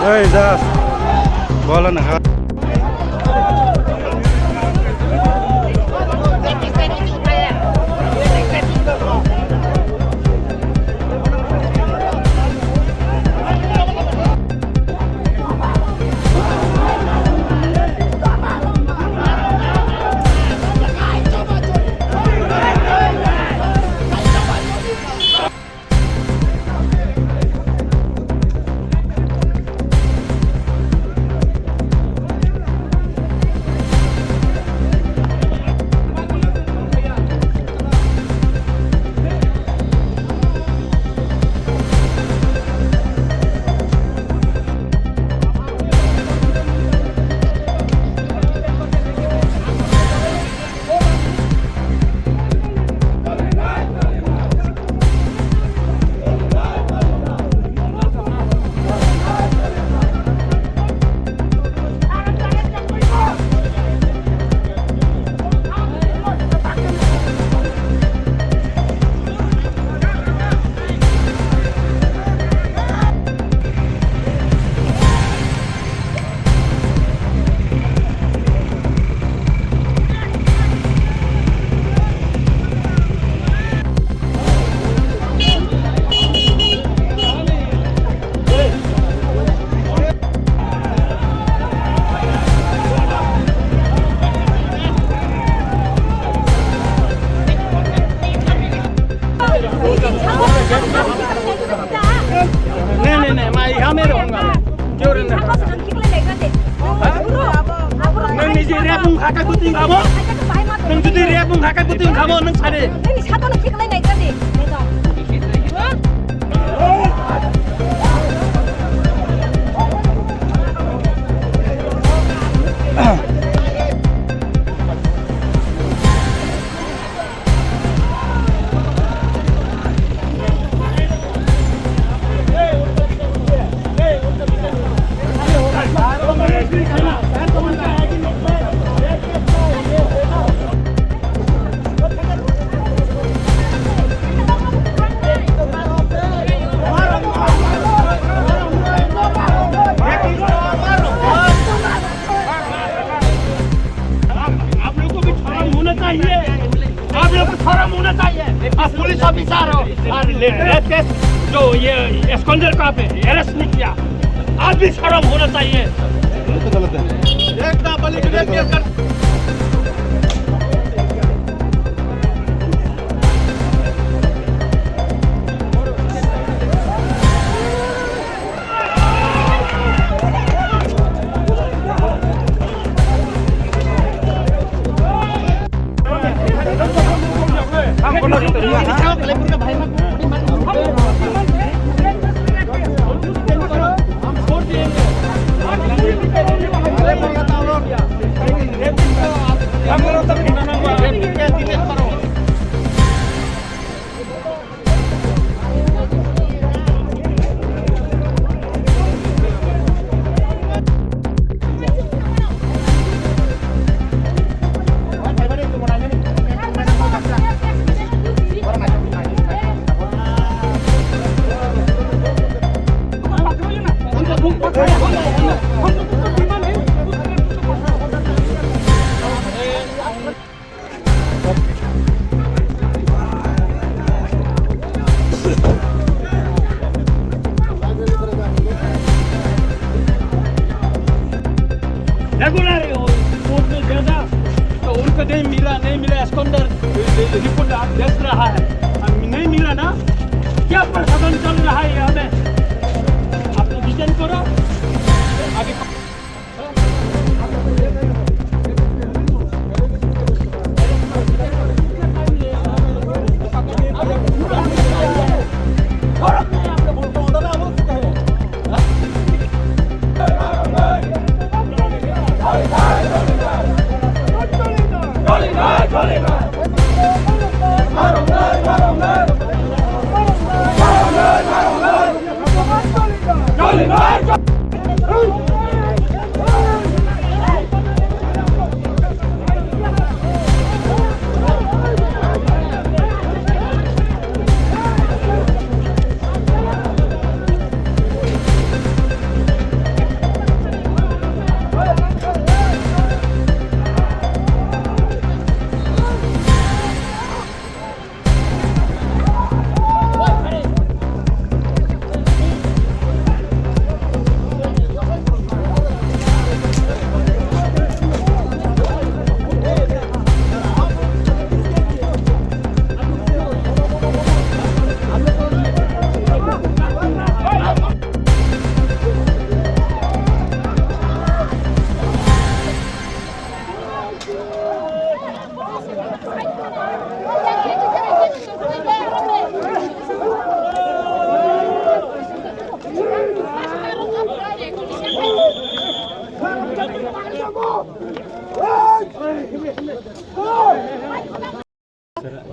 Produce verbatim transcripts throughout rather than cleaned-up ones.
Ei, das. Bola na ha. नहीं, नहीं, नहीं, मैं यहाँ में रहूंगा। क्यों रहना? Nang ni je rep wng haka kuting kamo? Nang jodi rep wng haka kuting kamo, nang sade. आप लोगों को भी शर्म होना चाहिए, आप लोगों को शर्म होना चाहिए। आप पुलिस ऑफिसर हो और रेप केस जो ये एस्कॉन्डर को आपने अरेस्ट नहीं किया, आप भी शर्म होना चाहिए। ये तो गलत है। एक नाबालिग रेप केस कर रेगुलर कोर्ट में भेजा तो उनको नहीं मिला, नहीं मिला, एस्कॉन्डर रिपोर्ट आप भेज रहा है, हम नहीं मिला ना, क्या प्रशासन चल रहा है यहाँ में? आप लोग विजन करो, अभी।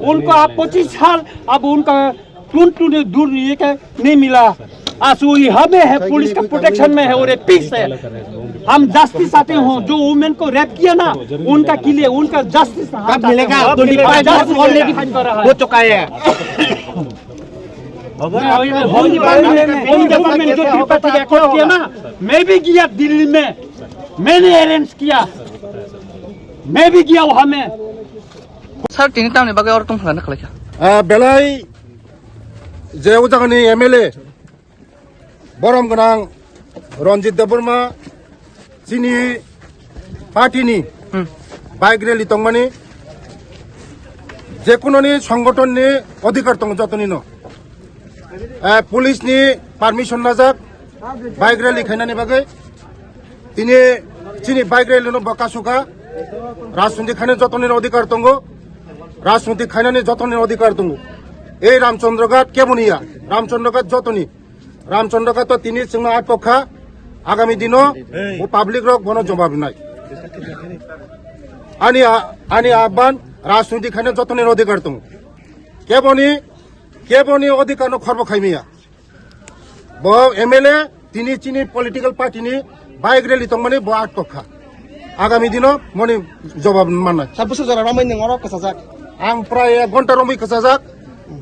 उनको आप पच्चीस साल, अब उनका टून टून दूर ये क्या नहीं मिला। आज वही हमें है, पुलिस का प्रोटेक्शन में है और ये पीस है। हम जस्टिस चाहते हो, जो वुमेन को रेप किया ना, उनका के लिए उनका जस्टिस कब मिलेगा? ट्वेंटी फाइव इयर्स ऑलरेडी हो चुका है। होम डिपार्टमेंट, होम डिपार्टमेंट जो त्रिपाठी रिकॉर्ड किया ना, मैं भी गया दिल्ली में, मैंने अरेंज किया, मैं भी गया वहाँ में। Sir, tini tamni bagwi oro tongthokna khlaikha? Ah, belai je o jagani M L A, borom gwnang Ranjit Debbarma, chini party ni Hmm. bike rally tongmani, jekunoni songgoton ni odhikar tongo jotonino. Eh, police ni permission najak bike rally khainani bagwi. Tini chini bike rally no bo kasuka. Rajniti khainani jotoni odhikar tongo. Rajniti khainani jotoni odhikar tongo. Ei Ramchandra Ghat keboni ya? Ramchandra Ghat jotoni. Ramchandra Ghat to tini chwngno atkokha. Agami dino o public rok bono jobab rinai. Ani a-, ani ahban Rajniti khainani jotoni odhikar tongo. Keboni, keboni odhikar no khorbo khaimiya. Bo M L A tini chini political party ni bike rally tongmani bo atkokha. Agami dino moni jobab mannai. Sir, bwswk jora romwi nwng oro kwchajak? Ang prai ek ghonta romwi kwchajak.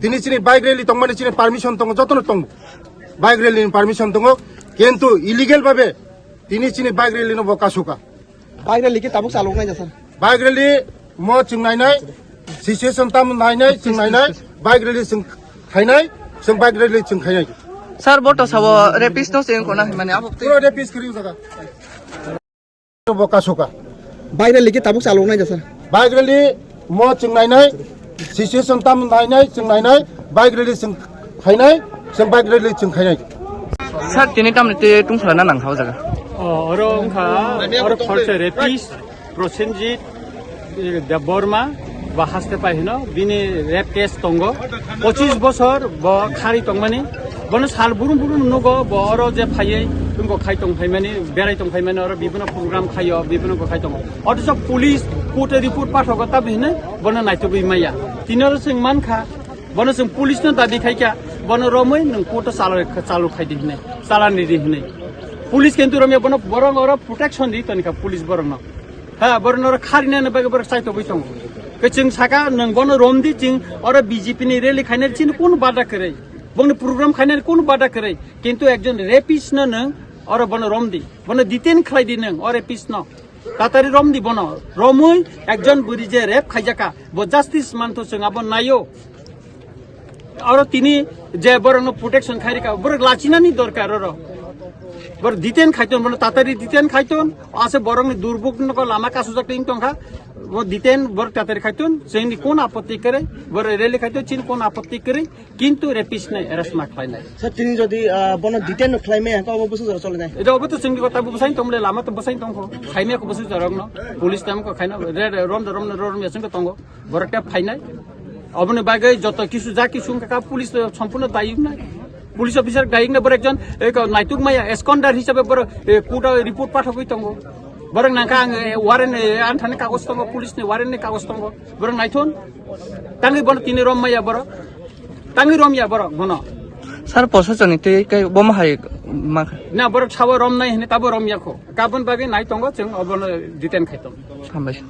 Tini chini bike rally tongmani chini permission tongo, jotono tongo. Bike rally ni permission tongo. Kintu illegal babe tini chini bike rally no bo kasuka. Bike rally khe tabuk chaloknai ja, sir? Bike rally mo chwng nainai, situation tam nainai, chwng nainai, bike rally chwng khainai, chwng bike rally chwng khainai. Sir, bo to sabo rapist no se wngkona hinmani abo twi. Pura rapist kwrwi jaga. Bo kasuka. Bike rally khe tabuk chaloknai ja, sir? Bike rally mo chwng nainai, situation tam nainai, chwng nainai, bike rally chwng khainai, chwng bike rally chwng khainai. Sir, tini tamni twi tungsala na nang kha o jaga? O, oro wngkha, oro khorsa rapist, Prosenjit, eh, Debbarma, ba haste pai hino, bini rape case tongo. Pochis bosor bo khari tongmani, bono sal burum burum nugo, bo oro je phaiwi, tungko khai tong phaimani, berai tong phaimani, oro bibino program khaio, bibino ko khai tongo. Othocho police court-o report pathogo, tabi hinwi bono naitugwi maya. Tini oro chwng mankha, bono chwng police-no dabi khaikha, bono romwi nwng court-o chalo, chalo khaidi hinwi, chalani di hinwi. Police kintu romya bono borok oro protection di tonikha police borokno. Ha, borokno oro kharinani bagwi borok chaitogwi tongo. Khe chwng saka nwng bono romdi, chwng oro B J P ni rally khainani chini kunu bada kwrwi, bongni program khainani kunu bada kwrwi, kintu ekjon rapist-no nwng oro bono romdi, bono detain khlaidi nwng o rapist-no. Tatari romdi bono. Romwi ekjon bwrwi je rape khaijakha, bo justice mantho chwng abo naio. Oro tini je borokno protection khairikha, borok lachinani dorkar oro. Borok detain khaiton, bono tatari detain khaiton, ase borokni durbuk no lama kasujak ting tongkha, bo detain borok tatari khaiton, chwngni kono apotti kwrwi, borok rally khaiton, chini kono apotti kwrwi, kintu rapist nai arrest ma khlainai. Sir, tini jodi, ah, bono detain no khlaimaya, hwnkhe obo bwswk jora cholinai? Edo obo to chwngni kota bo bwsai tongmole, lama to bwsai tongkho, khaimaya ko bwswk jorokno, police tamo ko khaina, re, re, rom do rom no rom ya chwngko tongo. Borok tei phainai. Oboni bagwi joto kisu ja kisu wngkha kha, police to sompurno dayung nai. Police officer dayung nai, borok ekjon, eh, ko naituk maya, absconder hisabe borok, eh, court o report pathogwi tongo. Borok nangkha ang, eh, warrant, eh, anthani kagoj tongo, police ni warrant ni kagoj tongo. Borok naithon, tangwi bono tini rom maya borok. Tangwi rom ya borok bono. Sir, pososoni tei kai bomo hai ma kha. Na, borok sawo rom nai hini tabo rom ya kho. Kabon bagwi nai tongo, chwng obono detain khai tongo. Hambai.